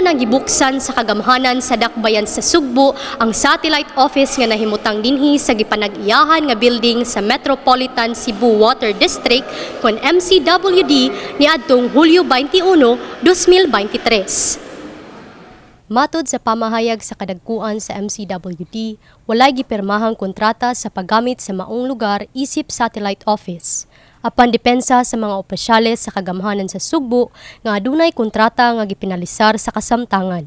Una nang gibuksan sa kagamhanan sa Dakbayan sa Sugbo ang satellite office nga nahimutang dinhi sa gipanag-iyahan nga building sa Metropolitan Cebu Water District kon MCWD niadtong Hulyo 21, 2023. Matod sa pamahayag sa kadagkuan sa MCWD, walay gipirmahang kontrata sa paggamit sa maong lugar isip satellite office. Apan depensa sa mga opisyales sa kagamhanan sa Sugbo nga adunay kontrata nga gipinalisar sa kasamtangan.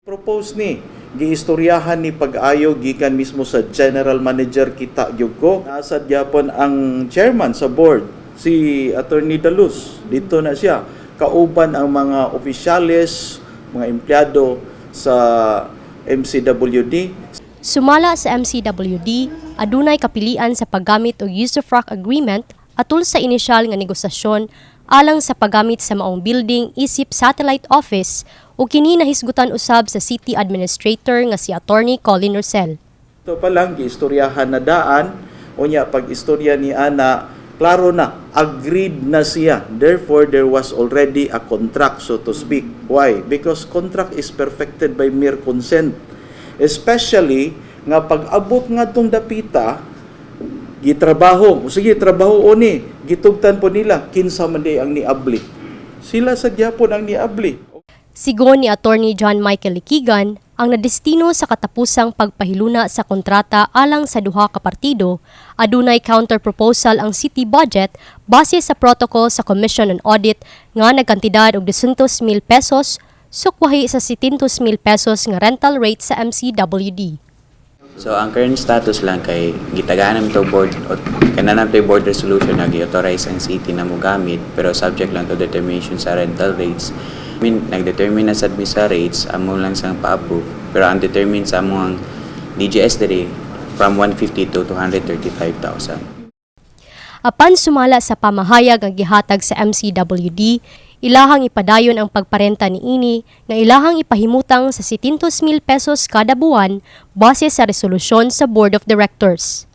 Propose ni giistoryahan ni pag-ayo gikan mismo sa general manager, kita gyud ko. Nasa gyapon ang chairman sa board, si Attorney Daluz. Dito na siya kauban ang mga opisyales, mga empleyado sa MCWD. Sumala sa MCWD, adunay kapilian sa paggamit og usufruct agreement atul sa inisyal nga negosasyon alang sa paggamit sa maong building isip satellite office ug kini nahisgutan usab sa city administrator nga si Attorney Colin Rosell. Ito pa lang giistoryahan na daan. Unya pag istorya ni ana, klaro na, agreed na siya. Therefore, there was already a contract, so to speak. Why? Because contract is perfected by mere consent, especially nga pag-abot nga tong dapita, gitrabaho. O sige, trabaho oni, gitugtan po nila kinsa man di ang niabli. Sila sa gyapon ang niabli. Sigon ni Attorney John Michael Likigan, ang nadestino sa katapusang pagpahiluna sa kontrata alang sa duha ka partido, adunay counter proposal ang city budget base sa protocol sa Commission on Audit nga nagkantidad og 200,000 pesos sukwahi sa 700,000 pesos nga rental rate sa MCWD. So ang current status lang kay gitagaan namin to board kana to board resolution na gi-authorize ang city na mogamit, pero subject lang to determination sa rental rates. I mean, nag-determine na sad mi sa rates, amo lang sang pa-approve, pero ang determine sa among DGS diri from 150 to 235,000. Apan sumala sa pamahayag ang gihatag sa MCWD, ilahang ipadayon ang pagparenta niini nga ilahang ipahimutang sa 700,000 pesos kada buwan base sa resolusyon sa Board of Directors.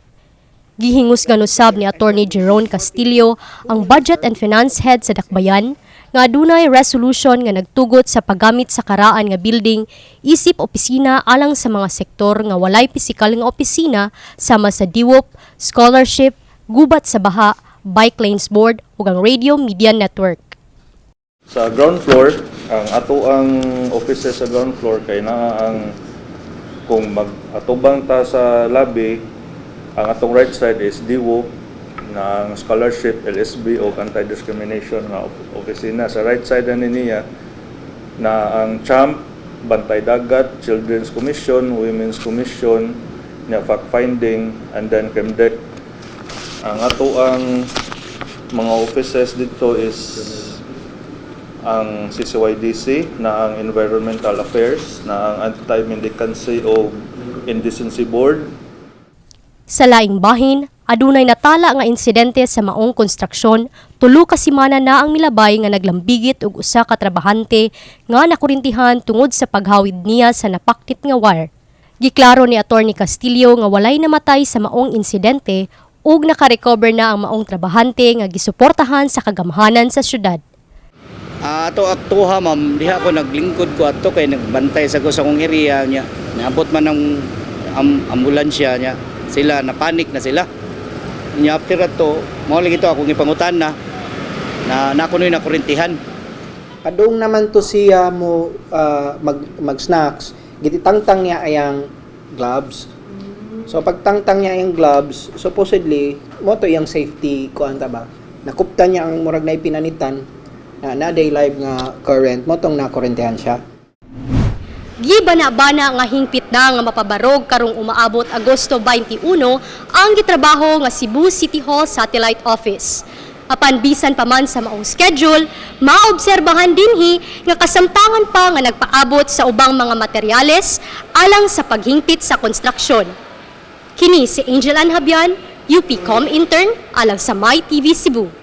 Gihingusgan usab ni Attorney Jerome Castillo, ang Budget and Finance Head sa Dakbayan, nga adunay resolution nga nagtugot sa paggamit sa karaan nga building isip opisina alang sa mga sektor nga walay pisikal nga opisina sama sa DWOP, scholarship, gubat sa baha, Bike Lanes Board ug ang Radio Media Network. Sa ground floor, ang ato ang offices sa ground floor kay naa ang kung mag-atubang ta sa lobby, ang atong right side is DWO na ang scholarship, LSB o anti-discrimination nga opisina. Sa right side na niya na ang CHAMP, Bantay Dagat, Children's Commission, Women's Commission, nya fact finding, and then CRIMDEC. Ang ato ang mga offices dito is ang CCYDC na ang Environmental Affairs, na ang Anti-Mendicancy o Indecency Board. Sa laing bahin, adunay natala nga insidente sa maong konstruksyon, 3 ka semana na ang milabay nga naglambigit og usa ka trabahante nga nakurintihan tungod sa paghawid niya sa napaknit nga wire. Giklaro ni Attorney Castillo nga walay namatay sa maong insidente ug nakarecover na ang maong trabahante nga gisuportahan sa kagamhanan sa syudad. Ah, ato aktuha, ma'am, diha ko naglingkod ko ato kay nagbantay sa ko sa akong area niya. Naabot man ang ambulansya niya. Sila napanik na sila. Nya after ato, mao lagi to akong ipangutan na na nako noy nakurintihan. Padung naman to siya mo mag mag snacks, gititangtang niya ayang gloves. So pagtangtang niya ang gloves, supposedly mo to iyang safety kuan ta ba. Nakuptan niya ang murag na ipinanitan na na day live nga current mo tong nakurentehan siya. Gibana-bana nga hingpit na nga mapabarog karong umaabot Agosto 21 ang gitrabaho nga Cebu City Hall Satellite Office. Apan bisan pa man sa maong schedule, maobserbahan dinhi nga kasamtangan pa nga nagpaabot sa ubang mga materyales alang sa paghingpit sa konstruksyon. Kini si Angel Anhabian, UPCom intern alang sa My TV Cebu.